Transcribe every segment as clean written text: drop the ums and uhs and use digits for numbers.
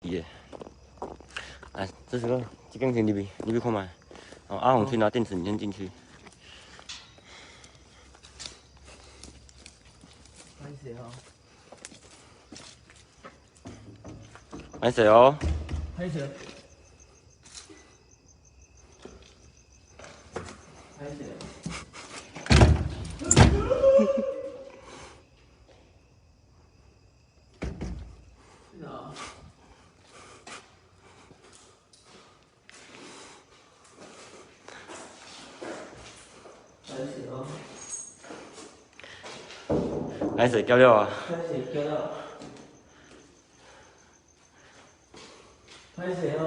的。來，這是個，這間先入去，入去看覓。哦，阿紅去拿電池，你先進去。歹勢哦。歹勢哦。歹勢。歹勢。歹勢叫了啊！歹勢叫了。歹勢哦。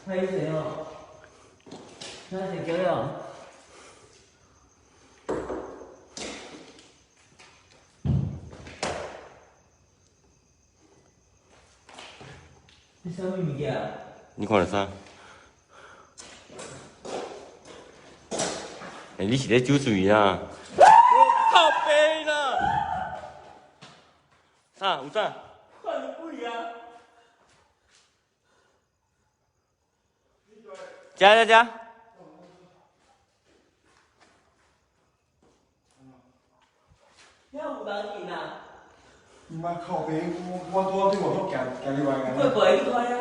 歹勢哦。歹勢叫了。這啥物物件？你看著啥？欸，你是咧酒醉啊？靠北啦！啥？有啥？看著鬼啊！食食食。遐有人佇啊？你媽靠北！我拄仔對外口行行入來。過過來去看啊！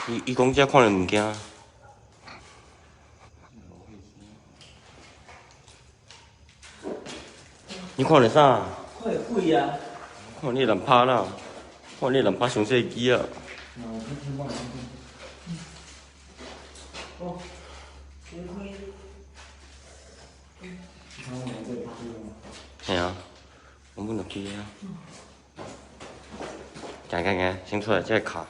伊伊講這看著物件。你看著啥？看著鬼啊！看你人拍啦，看你人拍傷細支啊！哦，你開。嘿啊，我本就開啊。行行行，先出來這個卡。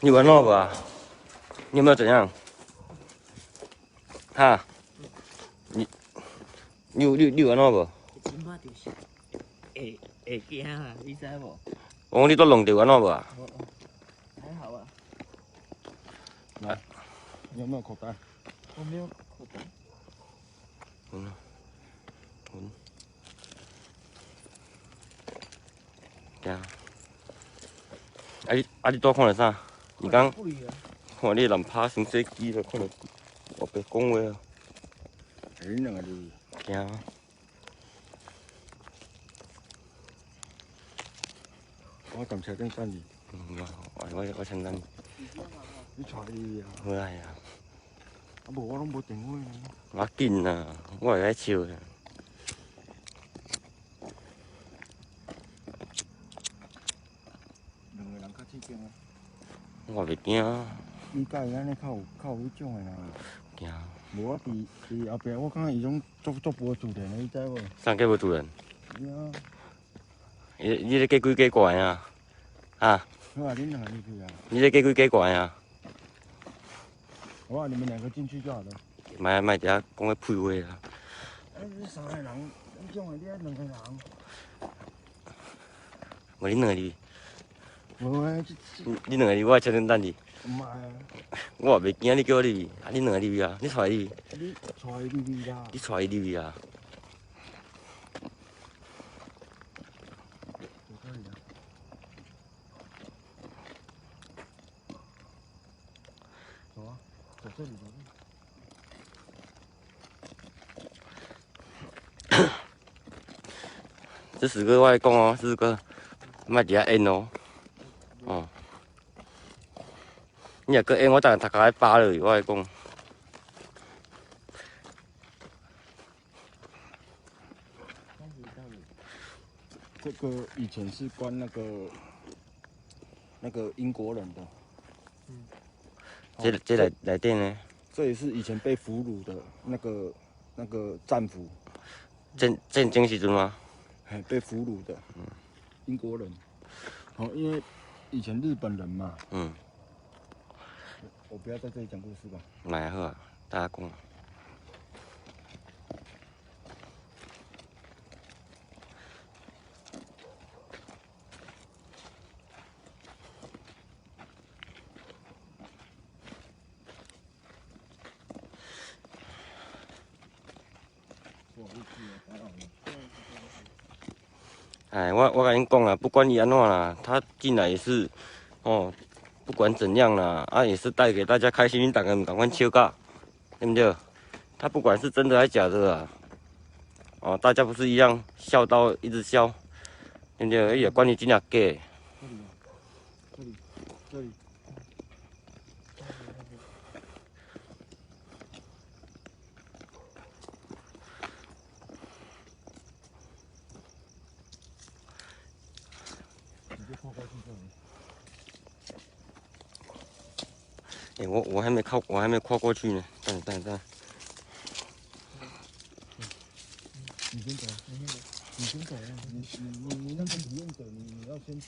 你有按怎無啊？你有沒有怎樣？哈？你你有按怎無？這馬就是會會驚啊，你知無？我講你拄弄著有按怎無啊？還好啊。來，你有沒有口袋？我沒有口袋。嗯。嗯。行。啊你啊你拄看著啥？你講。看你人拍傷細支了，看著我白講話啊。恁兩個就是。驚。我踮車頂等你。嗯，我先等你。你帶伊啊？好啊。啊無，我攏無電話呢。無要緊啦，我會使笑。兩個人較刺激啊。我袂驚。伊佮伊按呢較有較有彼種的啦。驚。無我佇佇後壁，我感覺伊種足足無自然的，你知無？啥叫無自然？是啊。你咧計幾計過來啊？啊？好啊，恁兩個入去啊。你咧計幾計過來啊？好啊，你們兩個進去就好了。莫莫佇遐講彼屁話啦。欸，你三個人，彼種的你愛兩個人。無你兩個入去。無啊，這你兩個入，我佇車頂等你。毋愛啊。我也袂驚，你叫我入去，啊你兩個入去啊，你帶伊入去。你帶伊入去啦。你帶伊入去啊。走啊，走這裡，走這裡。這四個我來講哦，四個，莫佇遐演哦，哦。你若閣演，我等下頭殼愛扒落去，我來講。這個以前是關那個英國人的。嗯。這內內底呢？這也是以前被俘虜的那個戰俘。戰戰爭時陣嗎？嘿，被俘虜的，英國人。哦，因為以前日本人嘛。嗯。我不要在這裡講故事吧。蠻好啊，大家講。哎，我共𪜶講啦，不管伊按怎啦，他進來也是，哦，不管怎樣啦，啊，也是帶給大家開心，恁逐家毋仝款笑甲，對毋對？他不管是真的還是假的啊，哦，大家不是一樣笑到一直笑，對毋對？伊也管你真抑假。這裡啊，這裡，這裡。你就靠過去這裡。欸，我還沒靠，我還沒跨過去呢。等等等。你先走，你先走，你先走啊！你那個體驗者，你要先。等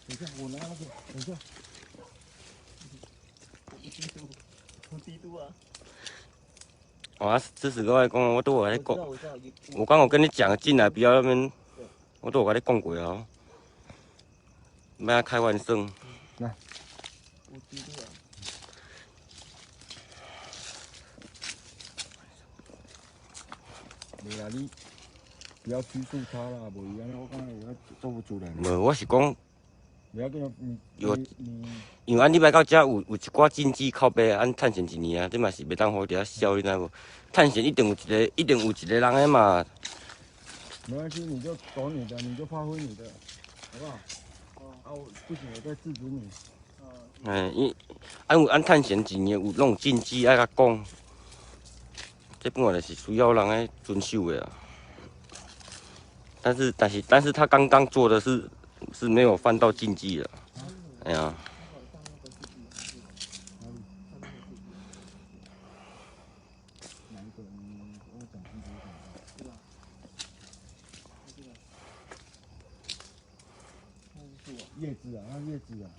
一下，我拿那個，等一下。有低度啊。哦，啊，這是我來講，我都有共你講。我知道，我剛我跟你講，進來不要那邊，我都有共你講過啊。莫開玩笑。來。有低度啊。袂啦，你不要拘束他啦，無伊按呢，我感覺有做不出來。無，我是講。不要緊，你有你，因為按你來到遮有一寡禁忌口碑，按探險一年啊，這嘛是袂當予佇遐笑，你知無？探險一定有一個，一定有一個人的嘛。沒關係，你就走你的，你就發揮你的，好不好？啊，我不行，我再制止你。哎，伊按有按探險一年有攏有禁忌愛共講，這本來就是需要人來遵守的啊。但是他剛剛做的是沒有犯到禁忌的，哎呀。哪一個？你我講清楚一點。葉子啊，那葉子啊。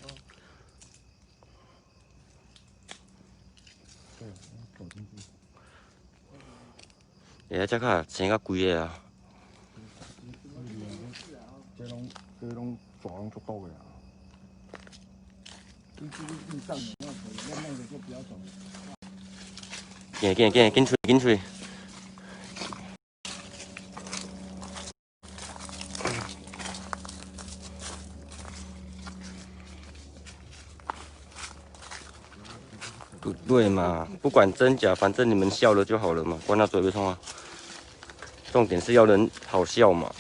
對，走進去。欸，這較生較規个啊。這攏蛇攏足毒的啊。這這個上的那可以，那那個就不要走了。緊緊緊，緊吹緊吹。對嘛，不管真假，反正你們笑了就好了嘛，關他嘴巴痛啊。重點是要人好笑嘛。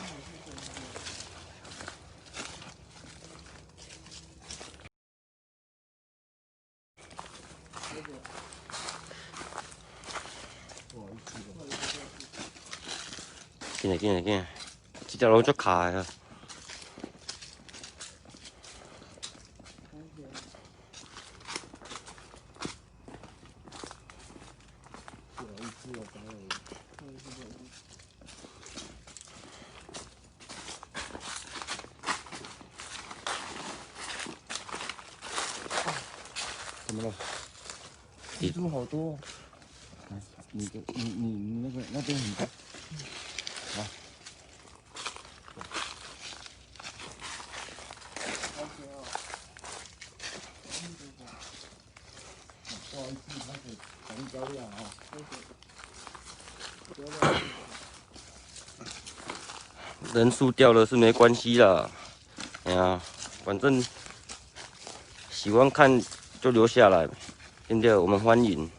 緊來緊來緊來，這條路足卡的。怎麼了？蜘蛛好多。來，你的，你你你那個那邊很多。來。不好意思，那個講交了啊。人數掉了是沒關係啦，哎呀，反正喜歡看就留下來，對不對？我們歡迎。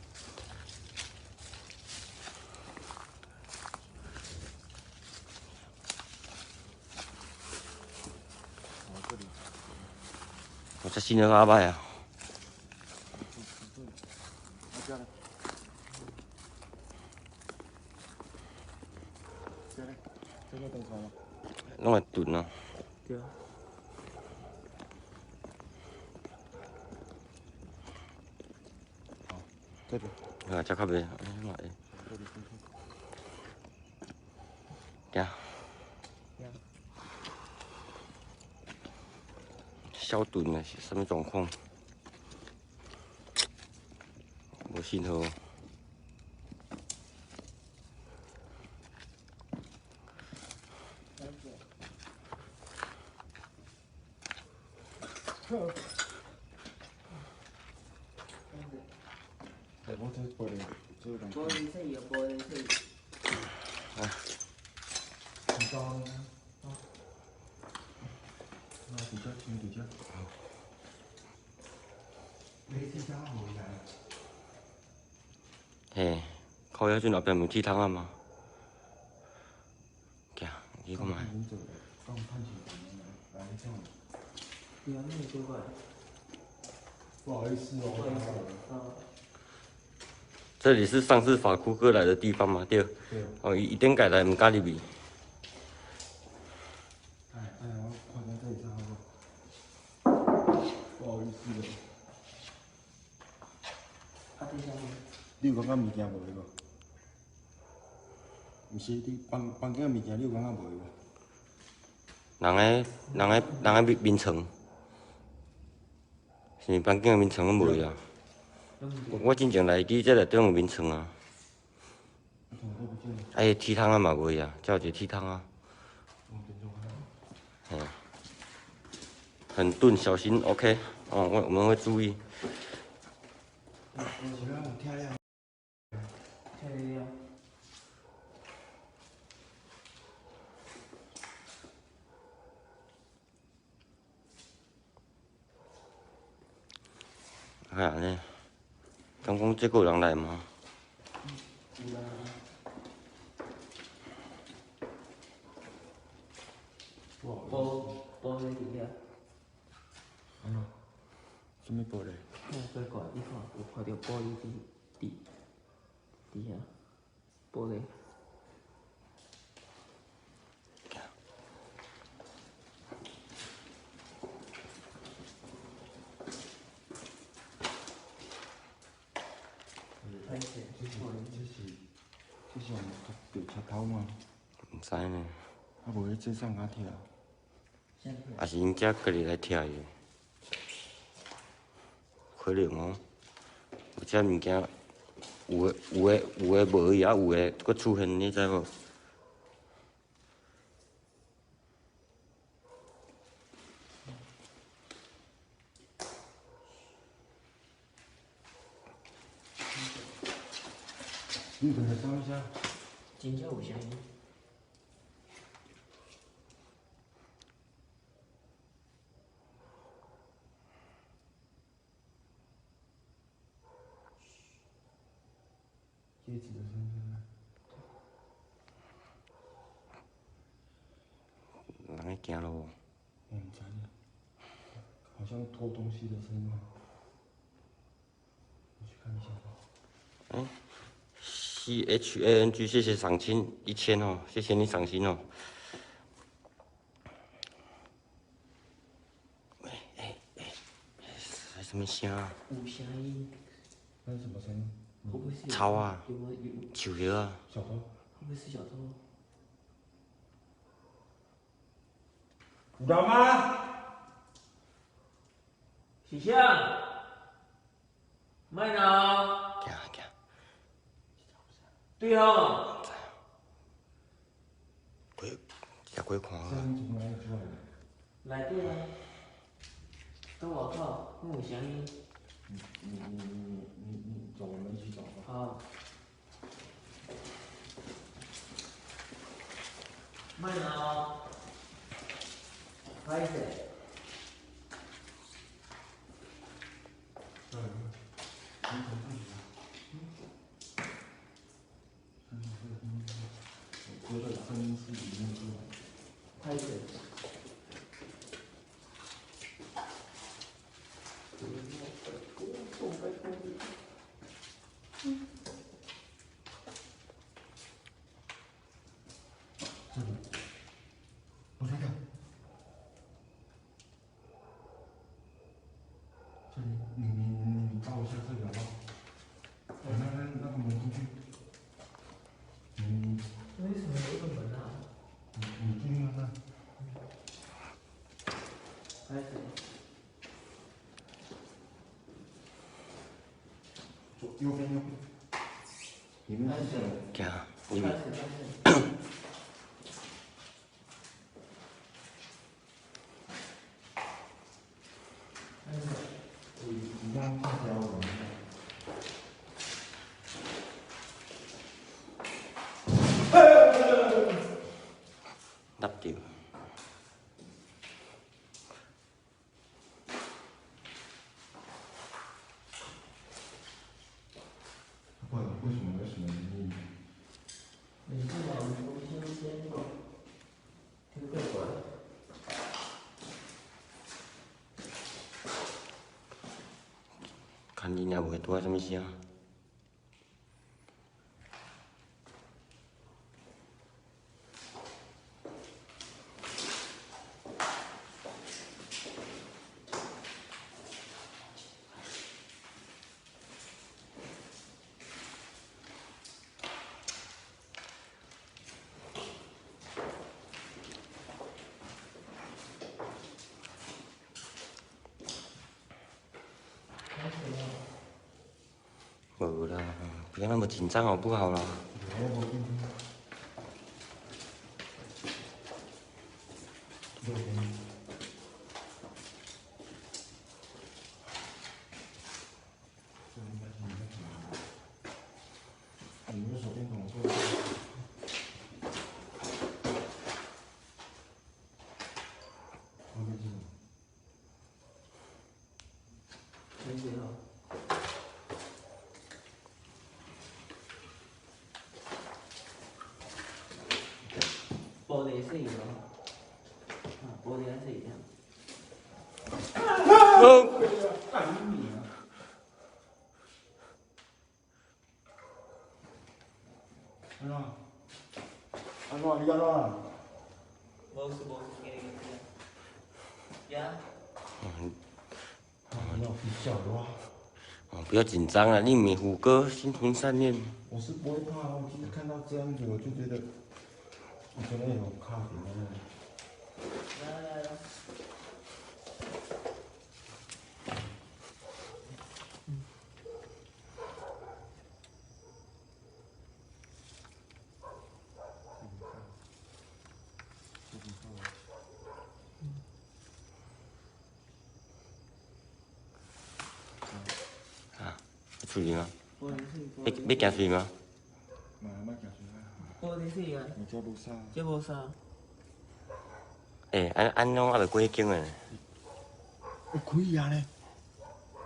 我這新的阿伯啊。攏會鈍啊。對啊。好，這邊。啊，這較袂，哎媽的。行。小鈍的是啥物狀況？無信號。我這玻璃，這個玻璃碎，玻璃碎。你到啊，那伫遮，先伫遮。你这遮無來。嘿，靠腰陣後壁毋是鐵窗仔嗎？行，去看覓。講趁錢來來這樣。對啊，那個怪怪。不好意思哦。不好意思啊。這裡是上次法庫哥來的地方嗎？對。對。哦，伊伊頂屆來毋敢入去。哎哎，我看下這裡好不？不好意思哦。啊，等下。你有感覺物件無無？毋是，你房房間的物件，你有感覺無無？人的人的人的眠眠床，是毋是房間的眠床攏無啊？我進前來記這內底有眠床啊。啊，彼鐵窗仔嘛無啊，這有一個鐵窗啊。嘿，很鈍，小心，OK。哦，我我們會注意。聽了。聽了。啊按呢，敢講這閣有人來嗎？有啦。玻玻璃佇遐。安怎？啥物玻璃？看怪怪，你看有看著玻璃佇佇佇遐，玻璃。這是這是這是用著車頭嗎？毋知呢。啊無，這上哪拆？也是𪜶遮家己來拆的，可能哦。有這物件，有的有的有的無去，啊有的閣出現，你知無？你剛才啥物聲？真正有聲音。叶子的聲音。人咧行路。我毋知呢，好像拖東西的聲音。你去看一下吧。欸，CHANG，謝謝賞金1000哦，謝謝你賞金哦。欸欸欸，什麼聲啊？有聲音。那是什麼聲音？會不會是？草啊。有沒有？樹葉啊。小偷。會不會是小偷？有人嗎？是啥？莫鬧。行行。對吼。過，食過看啊。內底啊，佇外口，攏有聲音。你你你你你走，我們一起走吧。好。莫鬧。歹勢。我覺得聲音是裡面出來。歹勢。這裡，我看看。這裡，你你你你照一下這裡好不好？我那那那個門進去。你你。為什麼有一個門啊？你你進去看看。歹勢。左右邊右邊。裡面是什麼？行，入去。你剛剛看到我們。会，为什么？为什么？没事啦，有声声无？听怪怪。看你也无会拄仔啥物声。无啦，不要那么紧张好不好啦？你用手电筒做。后面是什么？没事哦。玻璃碎了，啊，玻璃还碎了。哦。安怎？安怎？你安怎？无事无事，行行。呀。你要笑的话。哦，不要紧张啊！你毋是虎哥，心存善念。我是不会怕，我就是看到这样子，我就觉得，我觉得有卡点那个。来来来。出去吗？欲欲行出去吗？嘛，莫行出去。玻璃碎啊！你这无啥？这无啥。欸，按按拢还袂过彼间的。有开啊咧！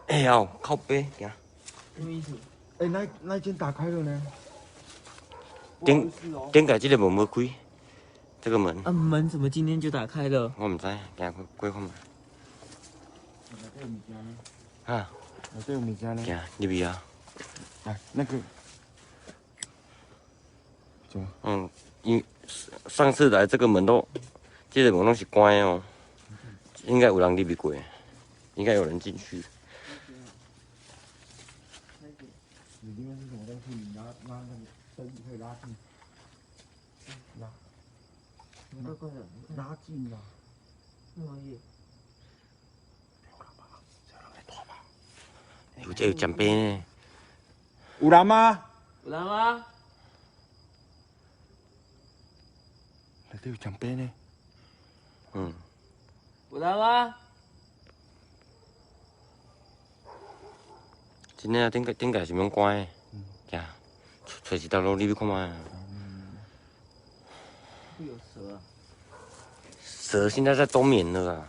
欸哟，靠北行。什么意思？欸，那那间打开了呢。顶顶盖这个门无开，这个门。啊，门怎么今天就打开了？我毋知，行过过看觅。内底有物件呢？啊？内底有物件呢？行，入去啊。来，那个。怎么？嗯，因上次来这个门都，这个门拢是关的哦，应该有人入去过，应该有人进去。里面是什么东西？你拿拿那个灯可以拉近，拉。怪怪的。拉近啊！什么东西？有这有奖杯呢。有人吗？有人吗？内底有奖杯呢。嗯。有人吗？真的啊，顶个顶个是免关的。嗯。行，揣一条路入去看觅。会有蛇啊！蛇现在在冬眠了啊！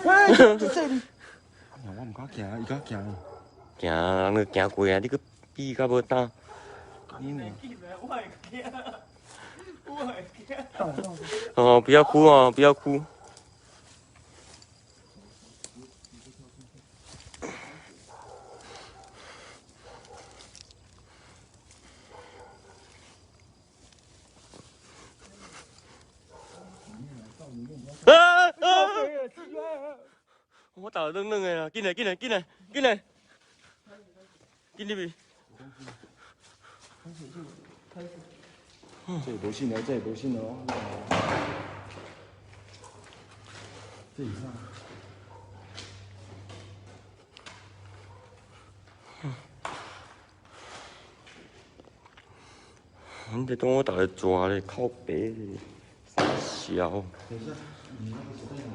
喂，这里。哎呀，我毋敢行，伊敢行。行，人都行过啊，你阁比较无胆。我会惊，我会惊。哦，不要哭哦，不要哭。啊啊！我头软软的啦，紧来，紧来，紧来，紧来，紧入去。这无信了，这无信了哦。这是啥？你伫当我逐个抓咧，靠北咧，傻笑。等一下，你那个手电筒。